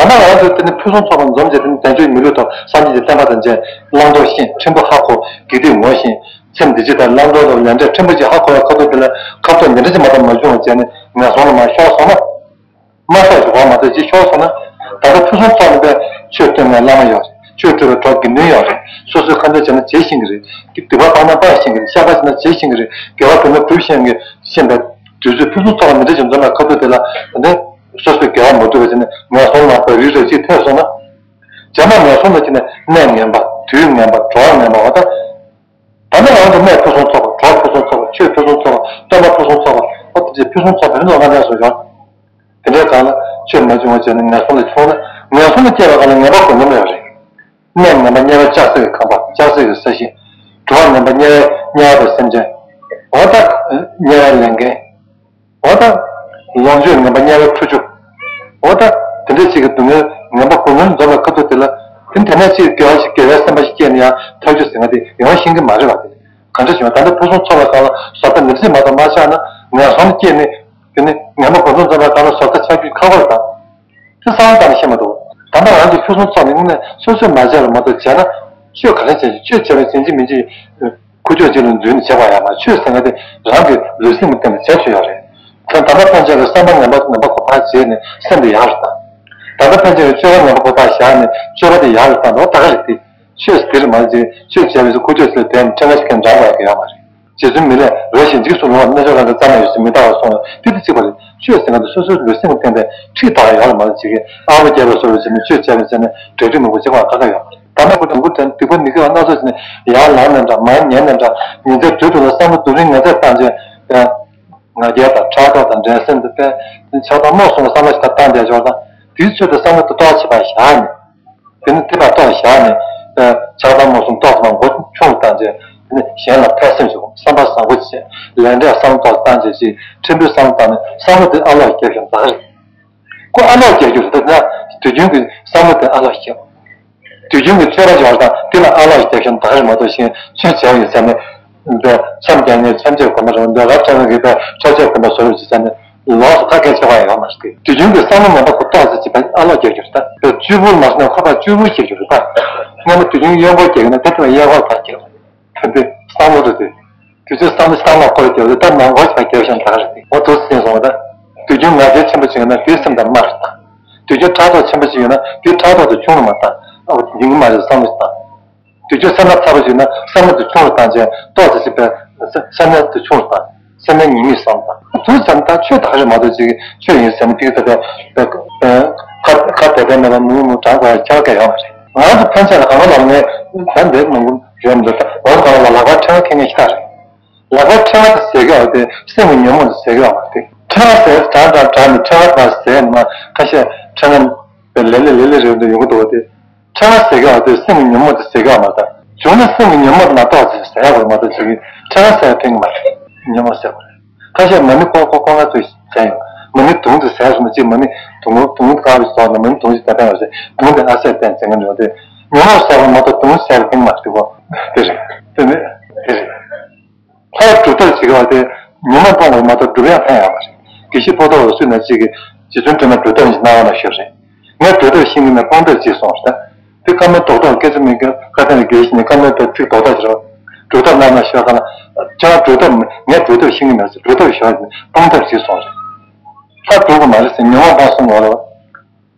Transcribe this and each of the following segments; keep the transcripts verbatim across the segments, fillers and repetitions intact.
ད་ང་ཚོས་དེ་ནི་ཕུན་སུམ་ཚོགས་པ་འཛོམས་བྱས། དེ་ནི་བདེ་མཆོག་མི་ལུས་ཐོབ། སངས་རྒྱས་ཀྱི་བསྟན་པ་དང་མཇལ། བླང་དོར་ཤེས། ཕྲན་བུ་ཧ་གོ། དགེ་སྡིག་ངོ་ཤེས། སེམས་བདེ་སྐྱིད་དང་བླང་དོར་དང་ལས་འབྲས་ཕྲན་བུ་ཅིག་ཧ་གོ་བའི་ཁ་ཐུག་དེ་ལ་ཁ་ཕྱོགས་འདི་འདྲ་ཅིག་མ་གཏོགས་མ་བྱུང་བ་བྱས་ནས་ངན་སོང་ལ་མར་ཤོར་སོང་ན། མ་ཤོར་ཞིག་གོ་མ་གཏོགས་ཅིག་ཤོར་སོང་ན། ད་ལྟ་ཕུན་སུམ་ཚོགས་པའི་ཆོས་སྟོན་མཁན་བླ་མ་ཡོད་རེད། ཆོས་སྤྲོད་པའི་གྲོགས་དགེ་འདུན་ཡོད་རེད། སོ་སོའི་ཁ་འདོན་བྱས་ན་བྱེད་ཤེས་ཀྱི་རེད། སྡིག་པ་སྤངས་ན་སྤང་ཤེས་ཀྱི་རེད། བཤགས་པ་བྱས་ན་བྱེད་ཤེས་ཀྱི་རེད། དགེ་བ་སྒྲུབ་ན་སྒྲུབ་ཤེས་ཀྱི། ཤེས་པའི་དུས་ཚོད་ཕུན་སུམ་ཚོགས་པ་འདི་འདྲ་ཅིག་འཛོམས་པའི་ཁ་ཐུག་དེ་ལ་དེ་ནས་སོ་སོའི་དགེ་བ་མ་སྒྲུབ་པ་བྱས་ནས་ངན་སོང་ལ་མར་རིལ་རེ་ཅིག་ཐེབས་སོང་ན། རྗེས་མ་ངན་སོང་ལ་ཕྱིན་ནས་གནས་ངན་པ། དུས་ངན་པ། གྲོགས་ངན་པ། འོ་ད། ད་ནི་རང་གི་གནས་ཕུན་སུམ་ཚོགས་པ། གྲོགས་ཕུན་སུམ་ཚོགས་པ། ཆོས་ཕུན་སུམ་ཚོགས་པ། སྟོན་པ་ཕུན་སུམ་ཚོགས་པ། ཨོ་དེ་ཚེ་ཕུན་སུམ་ཚོགས་པ་རིན་ཐང་ལྔ་ལྡན་སོགས་ཡོད། དེ་འདྲའི་སྒང་ལ་ཆོས་མ་བྱུང་བ་བྱས་ནས་ངན་སོང་ལ་ལྷུང་ན། ངན་སོང་ལ་སྐྱེ་བའི་སྒང་ལ་ངན་པ་སྒོམ་ལམ་ཡོད་རེད། གནས་ངན་པ་དམྱལ་བའི་ལྕགས་སྲེག་གི་ཁང་པ། ལྕགས་སྲེག་གི་ས་གཞི། གྲོགས་ངན་པ་དམྱལ་བའི་དམྱལ་བ་དང་སེམས་ཅན། འོ་ད་དམྱལ་བའི་ལས་མཁན། འོ་ད། ལོངས་སྤྱོད་ངན་པ་དམྱལ་བའི་ཁུ་བྱུག་འོ་ད། དེ་འདྲ་ཅིག་གི་སྡུག་བསྔལ་ངན་པ་ཀུན་སློང་འཛོམས་པའི་ཁ་ཐུག་དེ་ལ། དེ་དེ་ནས་ཅིག་དགེ་བ་ཞིག་དགེ་བའི་སེམས་པ་ཞིག་སྐྱེས་ནས་ཡང་ཐར་རྒྱུ་ཟེར་མཁན་དེ་ཡོང་ཤེས་ཀྱི་མ་རེད་པ། དེ་གང་འདྲ་བྱུང་བ། ད་ལྟ་ཕུན་སུམ་ཚོགས་པའི་སྒང་ལ་བཟོད་པ་འདི་འདྲ་ཅིག་མ་གཏོགས་མ་བཞག་ན། ངན་སོང་ལ་སྐྱེས་ནས་དེ་ནི་ངན་པ་ཀུན་སློང་འཛོམས་པའི་སྒང་ལ་བཟོད་པ་ཆགས་རྒྱུ་ཁག་པོ་རེད་ད། དེ་བསམ་བློ་བཏང་ནས་ཤེས་མ་འདུག་ད་ལྟ་རང་གི་ཕུན་སུམ་ཚོགས་ནས་དངོས་གནས་སོ་སོས་མ་བྱས་པ་མ་གཏོགས་བྱས་ན། ཆོས་ག་རེ་བྱས་ཀྱི། ཆོས་བྱས་པའི་ཡིན་གཅིག་མིན་གཅིག་ཁུ་བྱུག་ཅིག་ལ་འཛུལ་ནས་བྱས་པ་ཡང་མ། ཆོས་ཟེར་མཁན་དེ་རང་གི་ལུས་སེམས་ཀྱི་སྟེང་ལ་བྱས་ཆོག་ཡོད་རེད། ད་ལྟ་ཕན་ཆད་ཀྱི་བསམ་པ་ངན་པ་ངན་པ་ཁོ་ཕར་བྱས་ནས་སེམས་དེ་ཡག་རུ་བཏང་། ད་ལྟ་ཕན་ཆད་ཀྱི་སྤྱོད་པ་ངན་པ་ཁོ་ཕར་བཞག་ནས་སྤྱོད་པ་དེ་ཡག་རུ་བཏང་འདུག་ད་ག་རེད་དེ། ཆོས་དེ་རེད་མ་རེད། ཆོས་བྱས་པའི་ཁུ་བྱུག་ཚོས་དེ་ཕྲེང་བ་ཞིག་གི་འདྲ་བ་གི་ཡོད་མ་རེད། རྗེ་བཙུན་མི་ལས་རོ་ཞིག་འཇིགས་སུ་རུང་བ། རྣལ་འབྱོར་རང་གི་རྩ་ན་ཡོད་ཅིང་མི་རྟག་པར་སོང་བས་དེ་དེ་གཅིག་པ་རེད། ཆོས་ཟེར་མཁན་དེ་སོ་སོའི་ལུས་སེམས་ཀྱི་སྟེང་དེ་ཁྲིད་བཏང་ཡོད་རེད་མ་རེད། ཅིག་གིས་ཨ་མ་བརྒྱབ་པའི་བཟོ་འདྲ་བྱས་ནས་ཆོས་བྱས་པ་བྱས་ནས་འབྲེལ་འདྲིས་མང་པོ་བྱེད་པ་ཁག་ཁག་ཡོད་རེད། ད་ནི་ཁོ་དང་པོ་དེ་སྡིག་པ་མི་དགེ་བ་སྣ་ཚོགས་བྱས་ནས་ཡར་ལངས་ནས་འདྲ། མར་ཉལ་ནས་འདྲ། ཉིན་མཚན་དུས་དྲུག་ལ་བསམ་བློ་རྡུལ་ཕྲན་ངེས་ཚད་བཏང་བྱས། ང་རྒྱལ་དང་ཕྲག་དོག་དང་འགྲན་སེམས་དང་། དཔེ་ཆགས་སྡང་རྨོངས་གསུམ་ལ་བསམ་བློ་ཞིག་བཏང་བསྡད་ཆོག་དང་། དེའི་ཚོད་དུ་བསམ་བློ་དེ་ཏོག་ཙམ་ཕར་བཞག་ནས། དེ་ནི་དེ་ཕར་ཏོག་བཞག་ནས། ཨ། ཆགས་སྡང་རྨོངས་གསུམ་ཏོག་ཙམ་མགོ་ཆུང་རུ་བཏང་བྱས། དེ་ནི་གཞན་ལ་ཕན་སེམས་ཤིག། བསམ་པ་བཟང་པོ་བྱས། ལས་འབྲས་བསམ་བློ་ཏོག་ཙམ་བཏང་བྱས་ཅིག། ཕྲན་བུའི་བསམ་བློ་བཏང་ནས་བསམ་བློ་དེ་ཨ་ལོག་རྒྱབ་ཤོག་ད་ག་རེད། ཁོ་ཨ་ལོག་རྒྱབ་རྒྱུ་རེད། ད་ན་དུས་རྒྱུན་གྱི་བསམ་བློ་དེ་ཨ་ལོག་རྒྱབ། དུས་རྒྱུན་གྱི་ཆོས་པ་སྦྱོར་དང་དེ་ལ་ཨ་ལོག་རྒྱབ་ཤོག་ད་ག་རེད་མ་གཏོགས། གཞན་ཆོས་བྱས་ཡོད་ཟེར་ནས། འདི་མཚམས་བརྒྱབ་ནས་མཚམས་ཆོས་གོམས་པ་རེད། འདི་རབ་འབྱམས་ཀྱི་པའི་ཁྲོ་ཆོས་གོམས་པ་བཟོ་རོགས་བྱེད་ཟེར་ནས། ལོགས་སུ་ཁ་སྐད་ཆོག་པ་ཡོད་མ་རེད། དུས་རྒྱུན་གྱི་བསམ་བློ་ངན་པ་ཁོ་ཏོག་ཙམ་ཅིག་ཕར་ཨ་ལོག་རྒྱག་རྒྱུ་རེད། ད་བཅུ་པོ་མ་སོང་ན་ཁོ་ཕར་བཅུ་པོ་རྒྱག་རྒྱུ་རེད་ད། སྔོན་མ་དུས་རྒྱུན་གཡོན་སྐོར་རྒྱག་ན་དེ་ཕར་གཡས་སྐོར་ཕར་རྒྱག་རེད། དེ་འདི་བསམ་བློ་རེད་དེ། དུས་ཚོད་བསམ་བློ་བསམ་བློ་སྐོར་རྒྱག་རེད། ད་ནང་སྐོར་ཕར་རྒྱག་བཞིན་ད་ག་རེད་དེ། འོ་དུ་སེམས་སོང་བ་ད། དུས་རྒྱུན་ང་རྒྱལ་ཆེན་པོ་ཅིག་ཡོད་ན་དེ་སེམས་དང་དམའ་རུ་བཏང་། དུས་རྒྱུན་ཕྲག་དོག་ཆེན་པོ་ཅིག་ཡོད་ན་དེ་ཕྲག་དོག་དེ་ཆུང་རུ་མར་བཏང་། ཨ་འོ་དེ་ཡིན་གྱི་མ་རེད་བསམ་བློ་ཞིག་བཏང་། དུས་རྒྱུན་སེམས་ལ་ཚ་པོ་ཞིག་ན་སེམས་ལ་དེ་ཆུང་རུ་བཏང་བྱས། ཏོག་ཙམ་ཞིག་པའི་སེམས་ལ་དེ་ཆུང་རུ་བཏང་། སེམས་ལ་ཉེས་དམིགས་བསམ་བཏང་། དུས་ཙམ་ད་ཆོས་ད་ག་རེད་མ་གཏོགས་ཅིག་ཆོས་ཡིན་ཟེར་ནས་ཕིག་ཙམ་པའི་ཁ་ཁ་དེ་དེ་མེད་པ་མུ་མུ་དྲང་དགོས་ཡ་ཁྱབ་ཀྱི་ཡོད་མ་རེད། ང་ཚོ་ཕན་ཆད་ལ་གང་ལ་ལ་ངས་ད་འདི་མང་པོ་རེད་མི་འདུག་ད་ང་ཚོ་གང་ལ་ལ་ལག་པ་ཕྲེང་བ་འཁྱེར་མཁན་ཞིག་ད་རེད། ལག་པ་ཕྲེང་བ་དེ་ཟེར་གི་ཡོད་དེ་སེམས་ཀྱི་ཉོན་མོངས་དེ་ཟེར་གི་ཡོད་མ་རེད། ཕྲེང་བ་ཟེར་དྲང་དྲང་དྲང་ནས་ཕྲེང་བ་དེ་ཟེར་ནས་མ་ཁ་ཤས་ཕྲེང་བ་ལེ་ལེ་ལེ་ལེ་རེད་འདུག་ཡོང་གི་འདུག་བ་དེ། ཕྲེང་བ་ཟེར་གི་ཡོད་དེ་སེམས་ཀྱི་ཉོན་མོངས་དེ་ཟེར་གི་ཡོད་མ་རེད། བྱུང་ན་སེམས་ཀྱི་ཉོན་མོངས་དེ་མ་གཏོགས་ཅིག་ཟེར་ཡག་གི་མ་གཏོགས་ཅིག་ཕྲེང་བ་ཟེར་ཕན་གི་མ་རེད། ཉོན་མོངས་ཟེར་བ་རེད། ཁ་ཤས་མ་ཎི་ཁོ་ཁོ་ཁོ་ང་ཚོས་ཟེར་ཡོང་། མ་ཎི་དུང་དེ་ཟེར་སོང་ན་ཅིག་མ་ཎི་དུང་དུང་ག་བ་ཞིག་ཐོག་ལ་མ་ཎི་དུང་ཞིག་ད་ཕན་ཡོང་ཟེར་དུང་དེ་ཨ་ཟེར་བསྟན་ཟེར་གི་འདུག་བ་དེ། ཉོན་མོངས་ཟེར་བ་མ་གཏོགས་དུང་ཟེར་ཕན་གི་མ་རེད་གོ། དེ་རེད། དེ་ནི་དེ་རེད། ལྷར་སྒྲུབ་ཐབས་བྱེད་དགོས་པ་དེ་ཉོན་མོངས་སྤོང་བ་མ་གཏོགས་སྒྲུབ་ཡག་ཕན་ཡོད་མ་རེད། དགེ་བཤེས་པོ་ཏོ་འོད་ཟེར་ན་གཅིག་གིས་རྗེ་བཙུན་སྒྲོལ་མས་སྒྲུབ་ཐབས་ཤིག་གནང་བ་ན་ཤོད་རེད། ངས་སྒྲུབ་ཐབས་ཤེས་ཀྱི་མེད་སྤོང་ཐབས་ཅིག་གསུངས་རེད། དེ་བཀའ་མོལ་རྡོག་རྡོག་སྐད་ཆ་མི་དགོས། བཀའ་བསྟན་ལ་དགེ་བཤེས་ནས་བཀའ་མོལ་དེ་ཚིག་རྡོག་རྡོག་ཅིག་རེད། སྒྲུབ་ཐབས་གནང་ན་ཤོད་ག་ལ། ཁྱེད་རང་སྒྲུབ་ཐབས་ངས་སྒྲུབ་ཐབས་ཤེས་ཀྱི་མེད་ཟེར། སྒྲུབ་ཐབས་ཤོད་ཟེར་སྤོང་ཐབས་ཅིག་གསུངས་རེད། ལྷ་སྒྲུབ་དགོས་མ་རེད་ཟེར། ཉོན་མོངས་སྤོང་གསུངས་པ་རེད།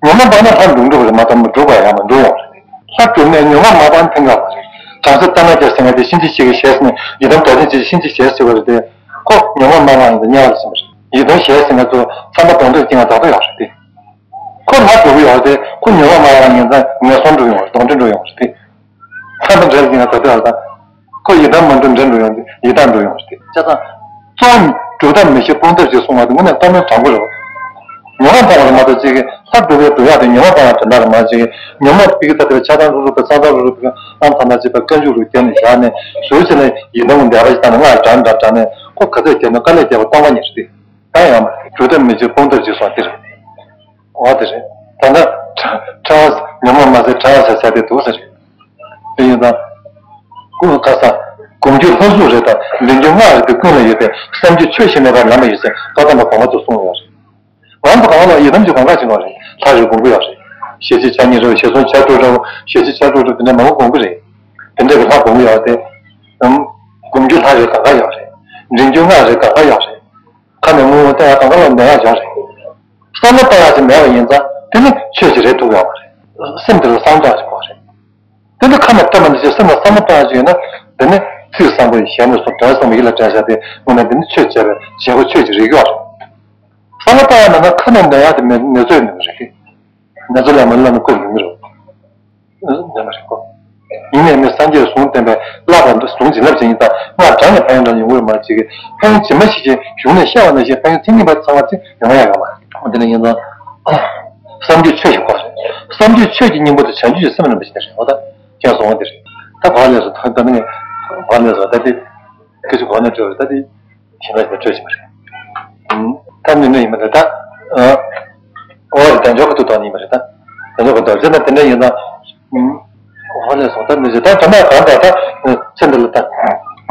ཉོན་མོངས་སྤངས་ན་ལྷ་འགྲུབ་འགྲུབ་རེད་མ་གཏོགས་མི་འགྲུབ་པ་ཡང་མི་འགྲུབ་ཡོང་རེད། ལྷ་སྒྲུབ་ནས་ཉོན་མོངས་མ་སྤངས་ཕན་ག་བ་རེད། བྲམ་ཟེ་ལྟ་ན་རྒྱལ་ཟེར་མཁན་དེ་གཤིན་རྗེ་གཤེད་ཀྱི་ཞལ་ཟེར་ནས་ཡི་དམ་རྡོ་རྗེ་འཆང་གཤིན་རྗེ་ཞལ་ཟེར་བ་རེད་དེ། ཁོ་ཉོན་མོངས་མ་སྤངས་ཡིན་དུ་དམྱལ་བ་ལ་སོང་བ་རེད། ཡི་དམ་ཞལ་ཟེར་མཁན་ཚོ་ཚངས་པ་གདོན་འདྲེ་སྐྱེ་ང་དག་དག་ཡོང་རེད་དེ། ཁོ་ལྷ་སྒྲུབ་ཀྱི་ཡོང་རེད་དེ། ཁོ་ཉོན་མོངས་མ་སྤངས་ཡིན་ཙང་ངན་སོང་འགྲོ་ཡོང་རེད། གདོན་འདྲེ་འགྲོ་ཡོང་རེད་དེ། ཚངས་པ་འདྲེ་ལ་སྐྱེ་ང་དག་དག་ཡོང་རེད་ད། ཁོ་ཡི་དམ་མ་འགྲོ་འདྲེ་འགྲོ་ཡོང་དུས་ཡི་དམ་འགྲོ་ཡོང་ཞིག་དེ་ཆ་ཚང་། གཙོ་བོ་སྒྲུབ་ཐབས་མི་ཤེས་སྤོང་ཐབས་ཅིག་གསུང་བ་དེ་དངོས་གནས་བཀའ་མོལ་དྲང་པོ་རེད། ཉོན་མོངས་སྤོང་བ་རེད་མ་གཏོགས་ཅིག་གིས་ལྷ་སྒྲུབ་པའི་སྒྲུབ་ཡག་དེ་ཉོན་མོངས་སྤོང་བ་དོན་དག་རེད་མ་གཏོགས་ཅིག་གིས་ཉོན་མོངས་ཕ་གི་ད་ལྟ་ཆགས་སྡང་རུག་རུག་དང་ཚང་ཚང་རུག་རུག་དང་ཨང་ཐ་ན་ཅིག་ད་བཀའ་འགྱུར་རུ་བརྒྱབ་ནས་བཞག་ནས་ཟུར་ཅིག་ལ་ཡི་དམ་འདས་པ་ཞིག་བཏང་ནས་ང་ལ་འདྲ་འདྲ་འདྲ་ནས་ཁོ་ག་ཚོད་བརྒྱབ་ན་དཀའ་ལས་བརྒྱབ་པ་སྟོང་པ་ཉིད་རེད་དེ། ད་ཡང་སྒྲུབ་ཐབས་མི་བྱེད་སྤོང་ཐབས་ཅིག་གསུང་དེ་རེད། འོ་དེ་རེད། ད་ལྟ་ཕྲ་ཕྲ་བ་ཉོན་མོངས་མ་ཟད་ཕྲ་བ་ཟེར་ཟེར་དེ་འདུག་ཟེར་རེད། དེ་ཡིན་ཙང་། ཀུན་དགའ་ས། སྒོམ་རྒྱུ་ལྷ་གཟུགས་རེད་དང་ལེན་རྒྱུ་སྔགས་རེད་དེ་ཀུན་ལ་ཡོད་པས་བསམ་རྒྱུ་ཆོས་ཤེས་མེད་པར་ལམ་པ་ཡོད་ཟེར་བཀའ་གདམས་པ་གོང་མ་ཚོས་གསུངས་ཡོད་རེད། ང་ཚོ་གང་ལ་ཡི་དམ་གྱི་གོང་ཁ་ཅིག་ཡོད་རེད། ལྷ་རེད་འབུམ་པོ་ཡོད་རེད། ཞེ་གཅིག་ཆ་གཉིས་རེད། ཞེ་གསུམ་ཆ་དྲུག་རེད། ཞེ་བཞི་ཆ་དྲུག་རེད། དེ་འདྲ་མང་པོ་སྒོམ་གི་རེད། དེ་འདྲ་གི་ལྷ་སྒོམ་གི་ཡོད་དེ། ཨམ། སྒོམ་རྒྱུ་ལྷ་རེད། ག་ག་ཡོད་རེད། འདྲེན་རྒྱུ་སྔགས་རེད། ག་ག་ཡོད་རེད། ཁ་ནས་དངུལ་བཏང་ཡག་གང་ག་ལ་འདོན་ཡག་ཡོད་རེད། བསམ་བློ་གཏོང་ཡག་ཅིག་མེད་པ་ཡིན་ཙང་དེ་ནི་ཆོས་ཅིག་རེད་ཐུབ་ཡོད་མ་རེད། སེམས་དེ་ལ་བསམ་བཏང་ཞིག་དགོས་རེད། དེ་ནི་ཁ་ནས་བཏོན་པ་འདི་ཅིག་སེམས་ལ་བསམ་བློ་གཏོང་ཡག་ཅིག་ཡོད་ན་དེ་ནི་ཚིག་བཟང་པོ་ཞིག་ཞལ་ནས་གསུངས། དོན་བཟང་པོ་ཡིད་ལ་དྲན་བྱས་ཏེ་དངོས་གནས་འདི་ནི་ཆོས་བྱས་པའི་བྱེད་སྒོ་ཆོས་ཅིག་རེད་ཡོད་རེད། བསམ་བློ་གཏོང་ཡག་མེད་ན་ཁ་ནས་འདོན་ཡག་དེ་མེད་མེད་ཚོད་ཡིན་ནི་རེད། ང་ཚོ་ལ་མ་སླེབས་ན་བཀོད་ཡོང་གི་རེད། ལྡན་པ་རེད་ཁོ། ཡིན་ནའི་མི་སངས་རྒྱས་གསུང་བསྟན་པའི་བསླབ་པ་འདི་གཟུང་བྱིན་རླབས་ཅན་ཡིན་ཙང་སྔར་དྲང་ནས་ཕན་ཡོན་འདྲ་ཡོང་གི་རེད་མ་གཅིག་གིས་ཕན་ཡོན་ཇི་མ་ཇི་བཞིན་གཞུང་ནས་བཤད་པ་ནང་བཞིན་ཕན་ཡོན་མཚན་ཉིད་པ་ཚང་བ་ཅིག་ཡོང་ཡ་ཡོད་མ་རེད། འོ་དེ་ནས་ཡིན་ཙང་བསམ་རྒྱུད་ཆོས་ཀྱི་སྐོར་རེད། བསམ་རྒྱུད་ཆོས་ཀྱི་སྙིང་པོ་དེ་བྱང་ཆུབ་ཀྱི་སེམས་རིན་པོ་ཆེ་རེད། འོ་ད་ཁྱེད་སོང་བ་འདི་རེད། ད་གོ་ལས་སུ་ད་ད་ནི་གོ་ལས་སུ་ད་དེ་ཁྱེད་ཚོ་གོ་ན་བྲོས་རེད། ད་དེ་ཞིང་ལ་ཞིག་སྤྲོད་བཞིན་པ་རེད། ད་མི་ནུ་ཡིན་པ་རེད་ད། ཨོ་དེ་དལ་འབྱོར་གྱི་ཐུགས་དང་ཡིན་པ་རེད་ད། དལ་འབྱོར་གྱི་ཐུགས་ཅེ་ན་དེ་འདྲ་ཡིན་ན། ཨོ་ལས་སོང་ད་མི་ཞིག་ད་དྲན་པ་གང་ད་ད་ཚེ་འདི་ལ་ད་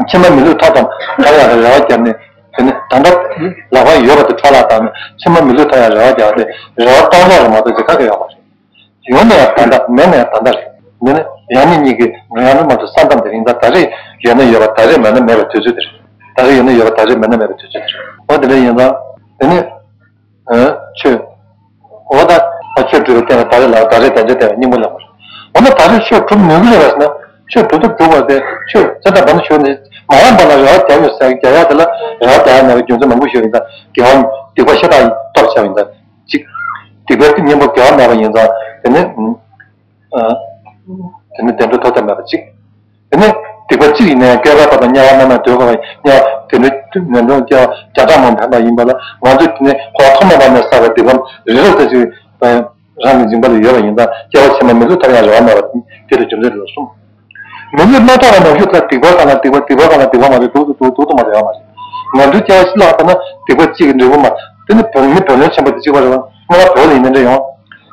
ཕྱི་མ་མི་ལུས་ཐོབ་དང་ཐར་ཡག་ལ་རེ་བ་བརྒྱབ་ནས་དེ་ནི་ད་ལྟ་ལག་པ་ཡོད་པ་དེ་འཕྲོ་བརླག་བཏང་ནས་ཕྱི་མ་མི་ལུས་ཐོབ་ཡག་རེ་བ་བརྒྱབ་སྟེ་རེ་བ་སྟོང་ཕྲག་རེ་མ་གཏོགས་ཅི་ག་གེ་ཡོད་མ་རེད། ཡོད་ན་ཡང་ད་ལྟ་མེད་ན་ཡང་ད་ལྟ་རེད། འདི་ནི་ཡང་ནི་གཉིས་ཀྱི་ཡང་ནི་མ་གཏོགས་ས་མཚམས་དེ་རིང་ད་ད་རེས་ཡོད་ན་ཡོད་པ་ད་རེས་མེད་ན་མེད་པའི་དུས་ཚོད་དེ་རེད། ད་རེས་ཡོད་ན་ཡོད་པ་ད་རེས་མེད་ན་མེད་པའི་དུས་ཚོད་དེ་རེད། འོ་དེ་འདྲ་ཡིན་ཙང་དེ་ནི་ཆོས། འོ་ད་ཆོས་སྒྲུབ་པའི་སྟེང་ལ་ད་རེས་ལ་ད་རེས་ད་རེས་ད་རེས་སྙིང་པོ་ལ་མ་རེད། འོ་ན་ད་རེས་ཆོས་སྒྲུབ་ནུས་ཀྱི་རེད་པས་ན་ཆོས་སྒྲུབ་ད་སྒྲུབ་པ་དེ་ཆོས་ཚེ་ད་བར་ན་ཆོས་ནི་མ་ཡོང་པ་ལ་རེ་བ་རྒྱག་ཡོད་ཟེར་རྒྱག་ཡག་དེ་ལ་རེ་བ་རྒྱག་ཡག་མེད་པའི་རྒྱུ་མཚན་མང་པོ་ཞིག་ཡོད་ཡིན་ད། དགེ་བ་སྡིག་པ་ཤ་སྟག་སྟོབས་ཆེ་བ་ཡིན་ད། གཅིག་སྡིག་པའི་གཉེན་པོ་དགེ་བ་མེད་པ་ཡིན་ཙང་དེ་ནི། དེ་ནི་བདེ་འགྲོ་ཐོབ་ཐབས་མེད་པ་གཅིག་དེ་ནི་སྡིག་པ་གཅིག་ཡིན་ནའི་སྐྱེ་རྒ་ཕ་དང་དམྱལ་བ་མནར་མེད་འདོད་པ་ཡང་དེ་ནི་ངན་སོང་སྐྱེ་བ་བརྒྱ་ཕྲག་མང་ཕན་པ་ཡིན་པ་ལ་ང་ཚོས་དེ་ནི་འཁོར་བ་ཐོག་མེད་པ་ནས་བསགས་པའི་སྡིག་པ་རེ་རེ་ཙམ་ཞིག་རང་གི་འཇིག་པ་ལ་ཡོད་པ་ཡིན་ཙང་སྐྱེ་བ་ཕྱི་མ་མི་ལུས་ཐོབ་ཡག་རེ་བ་མེད་པ་དེ་ལ་རྒྱུ་མཚན་དེ་ལ་གསུངས། མི་ལུས་མ་ཐོབ་པ་ནང་བཞིན་དུ་སྡིག་པ་གང་ལ་སྡིག་པ་སྡིག་པ་གང་ལ་སྡིག་པ་མ་རེད་འདུག་འདུག་འདུག་འདུག་མ་རེད་ཡོད་མ་རེད། ང་ཚོའི་སྐྱེ་བ་ཕྱི་ལ་ལྟ་ན་སྡིག་པ་གཅིག་གི་འབྲས་བུ་མ་དེ་ནི་བུ་མི་བུ་ལོན་ཆེན་པོ་དེ་གཅིག་པ་རེད་བ། སྔོན་མ་བུ་ལ་ཡིན་ནའི་འདྲ་ཡོང་།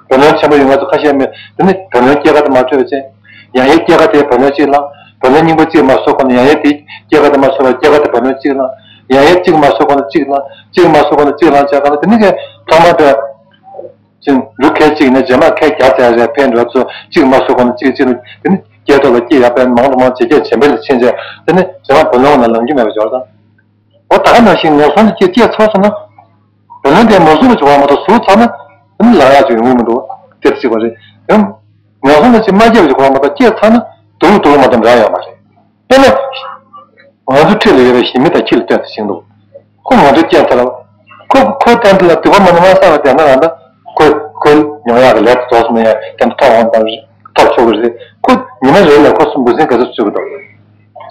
བུ་ལོན་ཆེན་པོ་ཡོད་ང་ཚོ་ཁ་ཤས་མེད་དེ་ནི་བུ་ལོན་སྐྱེ་རྒ་དེ་མ་ཆོད་པ་བྱས། ཡང་ཡང་སྐྱེ་རྒ་དེ་བུ་ལོན་གཅིག་བླངས། བུ་ལོན་སྙིང་པོ་གཅིག་མ་གསོ་གོང་ནས་ཡང་ཡང་དེ་སྐྱེ་རྒ་དེ་མ་གསོ་བར་སྐྱེ་རྒ་དེ་བུ་ལོན་གཅིག་བླངས། ཡང་ཡང་གཅིག་མ་གསོ་གོང་ནས་གཅིག་བླངས། གཅིག་མ་གསོ་གོང་ནས་གཅིག་བླངས་བྱས་གང་ལ་དེ་ནི་གའི་ཐོག་མ་དེ། ཅིང་འབྲུ་ཁལ་གཅིག་ནས་རྗེས་མ་ཁལ་བརྒྱ་ཙམ་རེ་འཕེལ་འགྲོ་ཚོ་གཅིག་མ་གསོ་གོང་ནས་གཅིག་གཅིག་ནས་དེ་ནི་སྐྱེ་ཐོག་ལ་སྐྱེ་ཡག་པས་མང་དུ་མང་ཇེ་རྒྱས་ཇེ་འཕེལ་ལ་ཕྱིན་རྗེས་དེ་ནི་རྗེས་མ་བུ་ལོན་ལ་ལང་རྒྱུ་མེད་པ་འབྱོར་དང་། འོ་ད་ག་ནང་བཞིན་ངན་སོང་དུ་སྐྱེ་སྐྱེ་ཚར་སོང་ན། བུ་ལོན་དེ་མ་བཟུང་བ་བྱུང་བ་མ་གཏོགས་ཟུག་ཚར་ན་དེ་ནི་ལང་ཡག་ཅིག་ཡོང་གི་མི་འདུག་དེ་གཅིག་པ་རེད། ཡང་ངན་སོང་དུ་ཅིག་མ་སྐྱེ་བ་བྱུང་བ་མ་གཏོགས་སྐྱེ་ཚར་ན་དུག་ལ་དུག་ལ་མ་གཏོགས་འདྲ་ཡོད་མ་རེད། དཔེར་ན། ང་ཚོ་འཁྲིས་ལ་ཡོད་པའི་ཞི་མི་དང་ཁྱི་ལ་ལྟོས་ཏེ་ཤིང་འདུག་ཁོ་ང་ཚོ་སྐྱེས་ཚར་བ། ཁོ་ཁོའི་སྟེང་དེ་ལ་སྡིག་པ་མ་ནི་མ་བསགས་པ་བསྡད་ན་རང་ད་ཁོས་ཁོའི་མྱོང་ཡག་གི་ལས་དེ་རྫོགས་སོང་ན་ཡང་དེ་འདྲ་ཐོབ་འོང་དང་ཐོབ་ཆོག་གི་རེད། ཁོ་ཉི་མ་རེ་ལ་ཁོ་སུ་འབུ་སྲིན་ག་ཚོད་བཙུགས་ཀྱི་འདུག་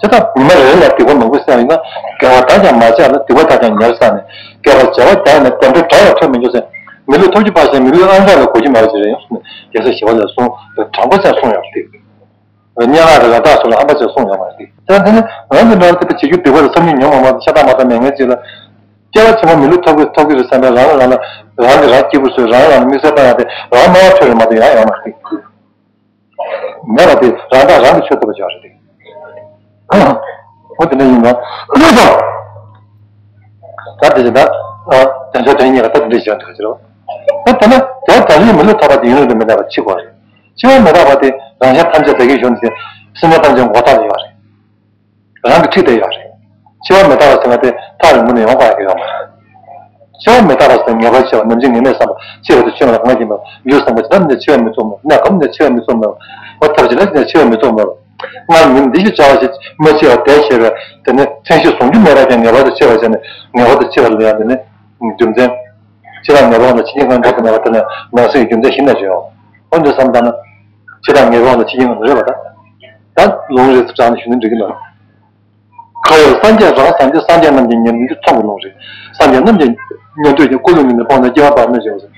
དེ་དག་ཉི་མ་རེ་ལ་སྡིག་པ་མང་པོ་བསགས་ཡིན་ན་དགེ་བ་དག་ཀྱང་མ་བྱས་ལ་སྡིག་པ་དག་ཀྱང་ཉེར་བསགས་ནས་དགེ་བ་བྱས་པ་བརྒྱ་ནས་བདེ་འགྲོ་གྲགས་ལ་ཐོབ་མི་འགྱུར་ཟེར། མི་ལུས་ཐོབ་རྒྱུ་ཕར་ཞོག་མི་ལུས་ཨང་གྲངས་ལ་གོ་རྒྱུ་མེད་པ་ཞིག་རེད་ཡོང་སོང་ནས་རྒྱལ་སྲས་ཞི་བ་ལྷས་གསུངས་པའི་དྲང་པོ་ཅན་གསུངས་ཡོད་པ་རེད། སྙན་ངག་དང་ར་སྟག་སོགས་ལ་ཧམ་པ་ཅན་གསུངས་ཡོད་མ་རེད། ད་དེ་ནི་ང་ཚོ་འདྲ་བ་དེ་བྱེད་རྒྱུ་སྡིག་པ་རེད་བསམ་རྒྱུ་ཉོན་མོངས་པ་ཤ་སྟག་མ་དག་མེད་ངེས་ཅིག་ལ། སྐྱེ་བ་ཕྱི་མ་མི་ལུས་ཐོབ་ཀྱི་ཐོབ་ཀྱི་རེད་བསམ་པའི་རང་ལ་རང་ལ་རང་གིས་རང་སྐྱིད་པོ་བཟོས་རང་ལ་རང་དམིགས་བསལ་བཏང་ཡག་དེ་རང་སྨྲ་བ་ཁྲོད་རེད་མ་གཏོགས་ཡང་ཡོད་མ་རེད། མེད་པ་དེ་རང་དག་རང་གིས་ཆོད་ཐུབ་པ་ཅིག་རེད་དེ། འོ་དེ་འདྲ་ཡིན་ན། ད་དེ་བཞིན་ད། དོན་ཚན་དོན་གཉིས་ཀ་ད་དེ་འདྲ་ཞིག་འདྲ་ཅིག་རེད། ད་དེ་ན་དེ་ད་རེས་མི་ལུས་ཐོབ་པ་དེ་ཡུན་རིང་དུ་མི་གནས་པ་འཆི་དགོས་རེད། འཆི་བ་མི་རྟག་པ་དེ་རང་གཞན་ཐམས་ཅད་བདག་གིར་ཞུགས་ནས་སེམས་ཅན་ཐམས་ཅད་མགོ་བཏགས་ལ་ཡོད་རེད། རང་གི་འཁྲིས་དེ་ཡོད་རེད། འཆི་བ་མི་རྟག་པ་ཟེར་བ་དེ་ཐག་རིང་པོ་ནས་ཡོང་དགོས་ཡག་གི་ཡོད་མ་རེད། འཆི་བ་མི་རྟག་པ་ཟེར་ངེས་པར་འཆི་བ་ནམ་འཆི་ངེས་མེད་བསམ་པ་འཆི་བ་དེ་ཆོས་ལ་གང་ཡིན་པ་ལུས་བསམ་པ་ཇི་ལྟར་ནས་འཆི་བ་མི་རྟོགས་མེད་གནས་སྐབས་ནས་འཆི་བ་མི་རྟོགས་མེད་པ་ཐབས་ཇི་ལྟར་ནས་འཆི་བ་མི་རྟོགས་མེད་པ། སྔར་མི་འདི་ཞིག་བྱ་བ་ཞིག་མ་འཆི་བ་དེ་ཤེས་པས་དེ་ནི་མཚན་གཞི་བཟུང་རྒྱུ་མེད་པ་ཀྱང་ངེས་པར་དུ་འཆི་བ་བྱས་ནས་ངེས་པར་དུ་འཆི་བ་ལ་ཡང་དེ་ནི་རྒྱུ་མཚན། འཆི་བ་ངེས་པ་ལ་འཆི་ཉེན་ཁ་འགྲོ་དུ་མེད་པ་དེ་ནི་ནང་གསེས་ཀྱི་རྒྱུ་མཚན་ཞིག་ན་བརྗོད་འོང་། འོ་འདི་བསམ་བཏང་ན། འཆི་བ་ངེས་པ་ལ་འཆི་ཉེན་ཁ་རེད་པ་ད། ད་ལུང་རེད་ཚུལ་དྲངས་ནས་ཞུ་ན་འགྲིག་གི་འདུག་ཁ་ཡོད་སངས་རྒྱས་རང་སངས་རྒྱས་སངས་རྒྱས་རྣམས་ཀྱི་ཉན་ཐོས་ཀྱི་ཚོགས་ཀྱི་ལུང་རེད། སངས་རྒྱས་རྣམས་ཀྱི་ཉན་ཐོས་ཀྱི་ཀུན་སློང་ཉིད་ནས་སྤངས་ནས་སྐྱེ་བ་བར་མེད་ཅེས་པ།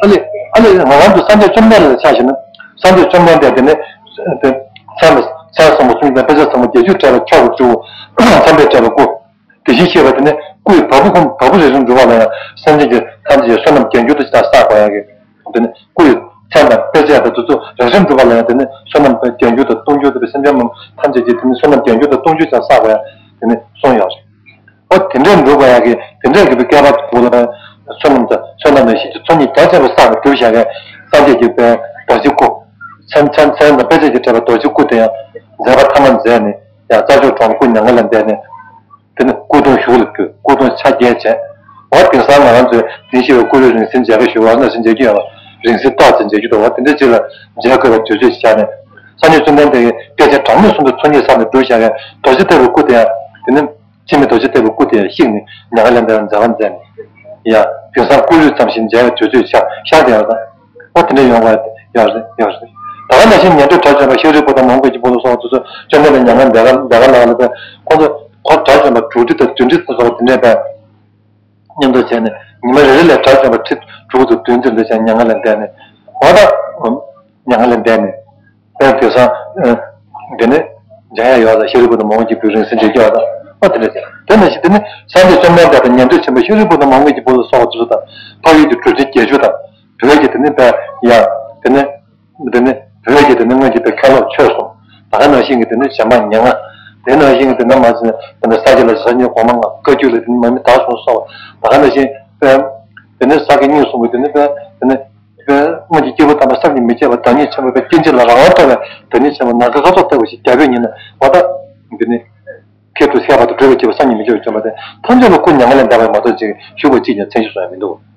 ཨ་ལེ། ཨ་ལེ་ང་རང་ཚོ་སངས་རྒྱས་བཅོམ་ལྡན་འདས་ལ་ཆ་བཞག་ན། སངས་རྒྱས་བཅོམ་ལྡན་འདས་དེ་ནི། དེ། མཚན་མཚན་བཟང་པོ་གསུམ་དང་དཔེ་བྱད་བཟང་པོ་བརྒྱད་ཅུས་སྤྲས་པ་མཆོག་གི་སྤྲུལ་སྐུ། མཚན་དཔེས་སྤྲས་པ་སྐུ། དེ་བཞིན་གཤེགས་པ་དེ་ནི་སྐུ་ཡི་བ་སྤུ་ཁུང་བ་སྤུ་རེ་རེ་འགྲུབ་པ་ལ་ཡང་སེམས་ཅན་གྱི་ཐམས་ཅད་ཀྱི་བསོད་ནམས་རྒྱས་འགྱུར་དུ་ཅིག་བསགས་དགོས་ཡག་གི། དེ་ནི་སྐུ་ཡི་མཚན་དང་དཔེ་བྱད་དང་དེ་ཚོ་རེ་རེ་འགྲུབ་པ་ལ་ཡང་དེ་ནི་བསོད་ནམས་རྒྱས་འགྱུར་དང་གཏོང་འགྱུར་དང་སེམས་ཅན་རྣམས་ཐམས་ཅད་ཀྱི་དེ་ནི་བསོད་ནམས་རྒྱས་འགྱུར་དང་གཏོང་འགྱུར་ཀྱང་བསགས་དགོས་ཡག་དེ་ནི་གསུངས་ཡོད་རེད། ཨོ་དེ་འདྲའི་འགྲུབ་པ་ཡག་གི་དེ་འདྲའི་གི་བསྐལ་པ་དུ་ལ་བསོད་ནམས་དང་བསོད་ནམས་དང་ཤེས་བྱའི་ཚོགས་གཉིས་རྒྱ་ཆེན་པོ་བསགས་པའི་གྲུབ་བཞག་གི་སངས་རྒྱས་ཀྱི་དཔལ་ མཚམས་མཚམས་མཚམས་དང་དཔེ་བྱད་ཀྱིས་སྤྲས་པའི་རྡོ་རྗེའི་སྐུ་དེ་ཡང་མཛད་པ་ཐ་མ་མཛད་ནས་ཡང་རྩྭ་མཆོག་གྲོང་སྐུ་མྱ་ངན་ལས་འདས་ནས། དེ་ནི་སྐུ་གདུང་བཞུགས་ལ་ཕུལ། སྐུ་གདུང་ཆ་བརྒྱད་བྱས། འོ་དེང་སང་ང་རང་ཚོས་དེང་ཞེས་པའི་སྐུ་ལུས་རིང་བསྲེལ་མཇལ་ཁ་ཞུ་བ་ནང་བཞིན་མཇལ་རྒྱུ་ཡོད་ལ། རིང་བསྲེལ་ཏོག་ཙམ་མཇལ་རྒྱུ་འདུག་འོ་དེ་འདྲ་ཅིག་ལ་མཇལ་དགོས་པའི་དུས་ཚོད་ཅིག་ཆགས་ནས། སངས་རྒྱས་བཅོམ་ལྡན་འདས་ཀྱིས་སྐད་ཆ་གྲངས་མེད་གསུམ་དུ་ཚོགས་གཉིས་བསགས་ནས་བསྒྲུབས་བཞག་པའི་རྡོ་རྗེ་ལྟ་བུའི་སྐུ་དེ་ཡང་དེ་ནི་འཆི་མེད་རྡོ་རྗེ་ལྟ་བུའི་སྐུ་དེ་ཡང་བཤིག་ནས་མྱ་ངན་ལས་འདས་པའི་མཛད་པ་མཛད་ནས། ཡང་དེང་སང་སྐུ་ལུས་ཙམ་ཞིག་མཇལ་བའི་དུས་ཚོད་ཆགས་ཤར་དེ་ཡང་དང་། ཨོ་དེ་འདྲ་ཡོང་བ་ཡག་རེད་ཡག་རེད། ད་ག་ནང་བཞིན་ཉན་ཐོས་དགྲ་བཅོམ་པ་ཤཱ་རིའི་བུ་དང་མོའུ་འགལ་གྱི་བུ་ལ་སོགས་པ་དེ་ཚོ་བཅོམ་ལྡན་འདས་མྱ་ངན་འདས་ག་འདས་ག་ལ་ལ་བས་ཁོང་ཚོ་ཁོ་དགྲ་བཅོམ་པ་དྲུག་ཁྲི་དང་བདུན་ཁྲི་ཙམ་སོགས་པ་དེ་འདྲས་བས་མཉམ་དུ་བྱས་ནས་ཉི་མ་རེ་རེ་ལ་དགྲ་བཅོམ་པ་ཁྲི་དྲུག་དང་བདུན་ཙམ་འདྲ་བྱས་མྱ་ངན་ལས་འདས་ནས། འོ་ད་མྱ་ངན་ལས་འདས་ནས་བས་དེང་སང་འདི་ནི་འཇམ་དབྱངས་ཡོད་ལ་ཤཱ་རིའི་བུ་དང་མོའུ་འགལ་གྱི་བུ་རིང་བསྲེལ་མཇལ་རྒྱུ་ཡོད་ལ། ཨོ་དེ་འདྲ་བྱས་དེ་ནང་བཞིན་དེ་ནི་སངས་རྒྱས་བཅོམ་ལྡན་འདས་དང་ཉན་ཐོས་ཆེན་པོ་ཤཱ་རིའི་བུ་དང་མོའུ་འགལ་གྱི་བུ་ལ་སོགས་པ་དེ་ཚོ་དང་འཕགས་ཡུལ་གྱི་གྲུབ་ཆེན་བརྒྱད་ཅུ་དང་། བོད་ཀྱི་དེ་ནི་བས་ཡང་དེ་ནི་དེ་ནི་བོད་ཀྱི་དེ་ནི་སྔོན་གྱི་བས་མཁན་སློབ་ཆོས་གསུམ། ད་ག་ནང་བཞིན་གྱི་དེ་ནི་བྱམས་པ་ཉེར་ལྔ། དེ་ནང་བཞིན་གྱི་དེ་ནི་མ་ཟིན་དེ་ནི་ས་སྐྱ་ལ་ས་སྐྱ་གོང་མ་ལྔ། བཀའ་བརྒྱུད་ལ་དེ་ནི་མ་མི་དྭགས་གསུམ་སོགས། ད་ག་ནང་བཞིན་བས་དེ་ནི་ས་དགེ་བསྙེན་གསུམ་གྱི་དེ་ནི་བས་དེ་ནི་བས་སྔོན་གྱི་སྐྱེས་བུ་དམ་པ་བསམ་གྱིས་མི་ཁྱབ་པ་བདག་ཉིད་ཆེན་པོ་བས་སྐྱེ་མཆེད་ལ་རང་དབང་ཐོབ་པའི་བདག་ཉིད་ཆེན་པོ་ནམ་མཁའི་སྐར་ཚོགས་ལྟ་བུ་ཞིག་རྒྱལ་པོའི་ཉིན་ལ་འོ་ད་དེ་ནི་ཁྱད་དུ་བསད་པ་དང་སྒྲུབ་པའི་སྐྱེས་བུ་བསམ་གྱིས་མི་ཁྱབ་པ་བྱོན་པ་དེ་ཐམས་ཅད་ལ་སྐུ་མྱ་ངན་ལས་འདས་པ་མ་གཏོགས་ཅིག་བཞུགས་པ་གཅིག་ཀྱང་མཚན་ཞུ་སོང་ཡང་མི་འདུག